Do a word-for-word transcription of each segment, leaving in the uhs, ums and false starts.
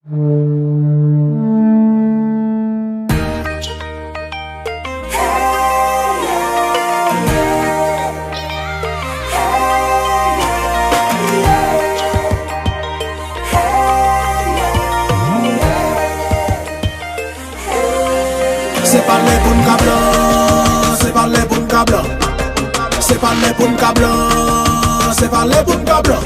Se pa lè pou n ka blan, se pa lè pou n ka blan. Se pa lè pou n ka blan, se pa lè pou n ka blan.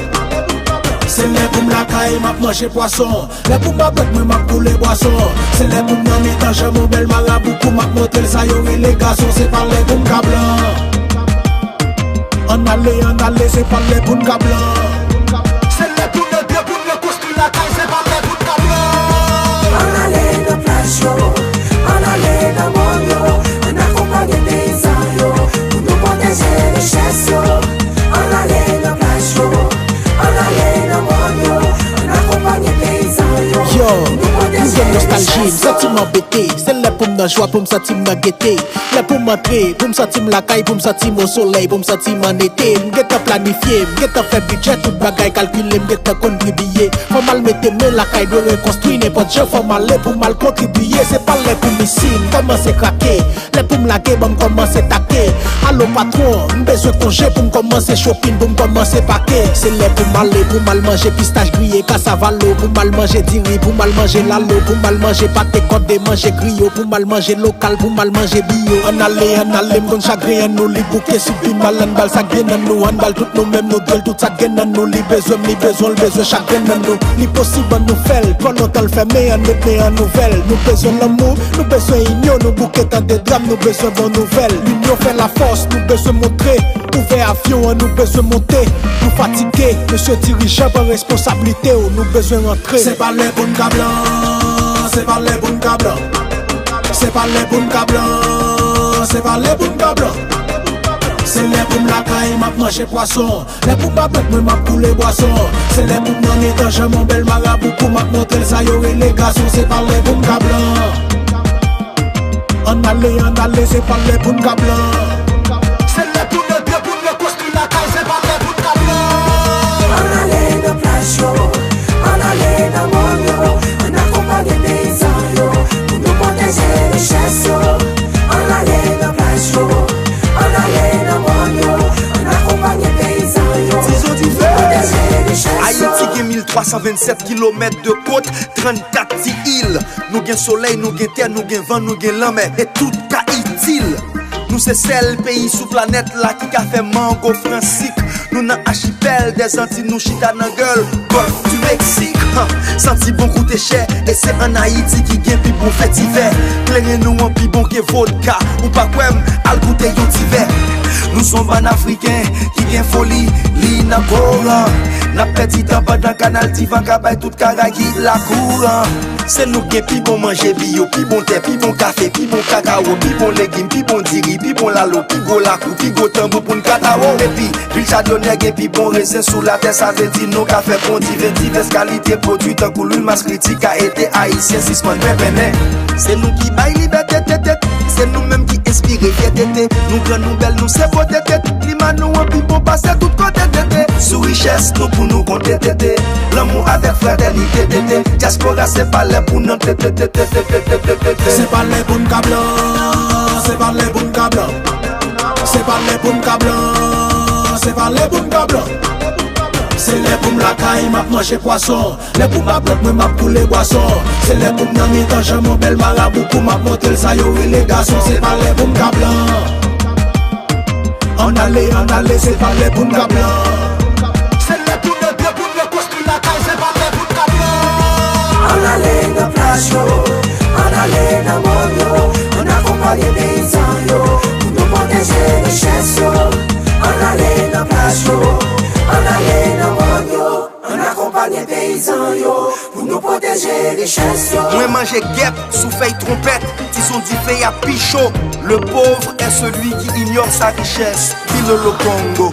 Se lè pou m lakay, m ap manje pwason. Lè pou m avèk mwen, m ap koule bwason. Se lè pou m nan mitan janm yon bèl marabou, pou m ap montre l sa yo rele gason. Se pa lè pou m ka blan. Ann ale, ann ale, se pa lè pou n ka blan. Se lè pou n antre, pou n rekonstwi lakay, se pa lè pou n ka blan. Ann ale nan plaj yo, ann ale nan mòn yo, ann akonpanye peyizan yo, pou nou pwoteje richès yo. Ann ale nan plaj yo, ann ale nan mòn yo, ann akonpanye peyizan yo, pou nou pwoteje richès yo. Yo, m gen nostalji, m santi m anbete. Se lè pou m nan jwa, pou m santi m nan gete. Lè pou m antre, pou m santi m lakay, pou m santi m osolèy, pou m santi m an ete. M gentan planifye, m gentan fè bidjè, tout bagay kalkile, m gentan kontribiye. Fò m al mete men lakay, dwe rekonstwi nenpòt jan, fò m ale pou m al kontribiye. Se pa lè pou m isi, m kòmanse krake. Lè pou m lage, ban m kòmanse take. Alo patwon, m bezwen konje pou m kòmanse chopin, pou m kòmanse pake. Se lè pou m ale, pou m al manje pistach griye, kasav alo, pou m al manje diri, pou m al manje lalo, pou m al manje pate kòde, manje griyo, pou m al manje lokal, pou m al manje biyo. Ann ale, ann ale, m konn chagren an nou, li bouke sou pi mal, ann ba l sa k gen nan nou, ann ba l tout nou menm, nou dwe l tout sa k gen nan nou, li bezwen m, li bezwen l, bezwen chak grenn nan nou. Li posib, ann nou fè l, twò lontan l fèmen, ann met men an nouvèl. Nou bezwen lanmou, nou bezwen inyon, nou bouke tande dram, nou bezwen bon nouvèl. Linyon fè lafòs, nou bezwen montre, ouvè avyon an, nou bezwen monte. Nou fatige, mesye dirijan, pran responsablite w, nou bezwen rantre. Se pa lè pou n ka blan, se pa lè pou n ka blan. Se pa lè pou n ka blan, se pa lè pou n ka blan. Se lè pou m lakay, m ap manje pwason. Lè pou m avèk mwen, m ap koule bwason. Se lè pou m nan mitan janm yon bèl marabou, pou m ap montre l sa yo rele gason. Se pa lè pou m ka blan. Ann ale, ann ale, se pa lè pou n ka blan. Se lè pou n antre, pou n rekonstwi lakay, se pa lè pou n ka blan. Ann ale nan plaj yo, ann ale nan mòn yo, ann akonpanye peyizan yo, pou nou pwoteje richès yo. Ann ale nan plaj yo, ann ale nan mòn yo, ann akonpanye peyizan yo, pou nou pwoteje richès yo. Ayiti gen mil twa san vennsèt kilomèt de côte, trannkat ti il. Nou gen solèy, nou gen tè, nou gen van, nou gen lanmè, e tout ka itil. Nou se sèl peyi sou planèt la ki ka fè mango fransik. Nou nan achipèl dèzanti, nou chita nan gèl Golf du Mexique. Han, santi bon koute chè, e se ann Ayiti ki gen pi bon vetivè. Kleren nou an pi bon ke vodka, ou pa kwè m, al goute yon ti vè. Nou se yon bann Afriken ki gen foli, li nan koran. N ap pèdi tan pandan kanal Divan ka bay tout Karayib la kouran. Se nou k gen pi bon manje biyo, pi bon tè, pi bon kafe, pi bon kakawo, pi bon legim, pi bon diri, pi bon lalo, pi gwo lakou, pi gwo tanbou pou n katawo. Epi, vil Chadonè gen pi bon rezen sou latè, sa vle di nou ka fè bon diven, divès kalite pwodui tankou lwil maskriti ka ede Ayisyen sispann penpennen. Se nou ki bay libète, tete, se nou menm ki enspire fyète, te. Nou gran, nou bèl, nou se pote, tete. Klima nou an pi bon pase tout kote, tete. Sou richès nou pou nou konte, tete. Lanmou avèk fratènite, tete. Dyaspora se pa lè pou n antre, tete. Se pa lè pou n ka blan, se pa lè pou n ka blan. Se pa lè pou n ka blan, se pa lè pou n ka blan. Se lè pou m lakay, m ap manje pwason. Lè pou m avèk mwen, m ap koule bwason. Se lè pou m nan mitan janm yon bèl marabou, pou m ap montre l sa yo rele gason. Se pa lè pou m ka blan. Ann ale, ann ale, se pa lè pou n ka blan. Se lè pou n antre, pou n rekonstwi lakay, se pa lè pou n ka blan. Ann ale nan plaj yo, ann ale nan mòn yo, ann akonpanye peyizan yo, pou nou pwoteje richès yo. Ann ale nan plaj yo, ann ale nan mòn yo, ann akonpanye peyizan yo, pou nou pwoteje richès yo. Mwen manje gèp sou fèy twonpèt, ti son dife a pi cho. Le pauvre est celui qui ignore sa richesse. Bilolo Kongo.